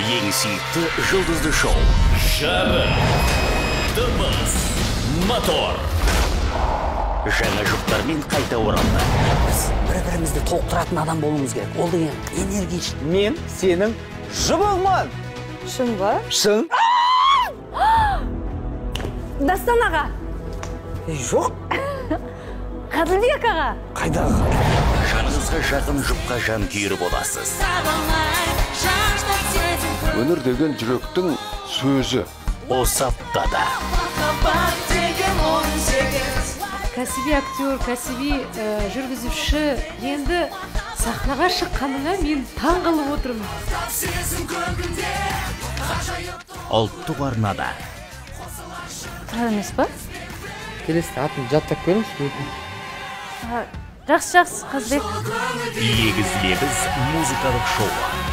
Ең сүйікті жұлдызды шоу. Жарық, дыбыс, мотор. Жаңа жұптармен қайта оралды. Біз бір-бірімізді толықтыратын адам болуымыз керек. Ол деген энергич. Мен сенің жұбыңмын. Шын ба? Шын. Дастан аға. Жоқ. Ғаділбек аға. Қайдағы Ғаділбек? Жаныңызға жақын жұпқа жанкүйер боласыз. Өнер деген жүректің сөзі. Осы аптада. Кәсіби актер, кәсіби жүргізуші. Енді сахнаға шыққаныңа мен таңғалып отырмын. Ұлттық арнада. Тұрар емес па? Келесі атын жаттап көріңізші. Жақсы, жақсы, Қазбек. Егіз лебіз музыкалық шоуы.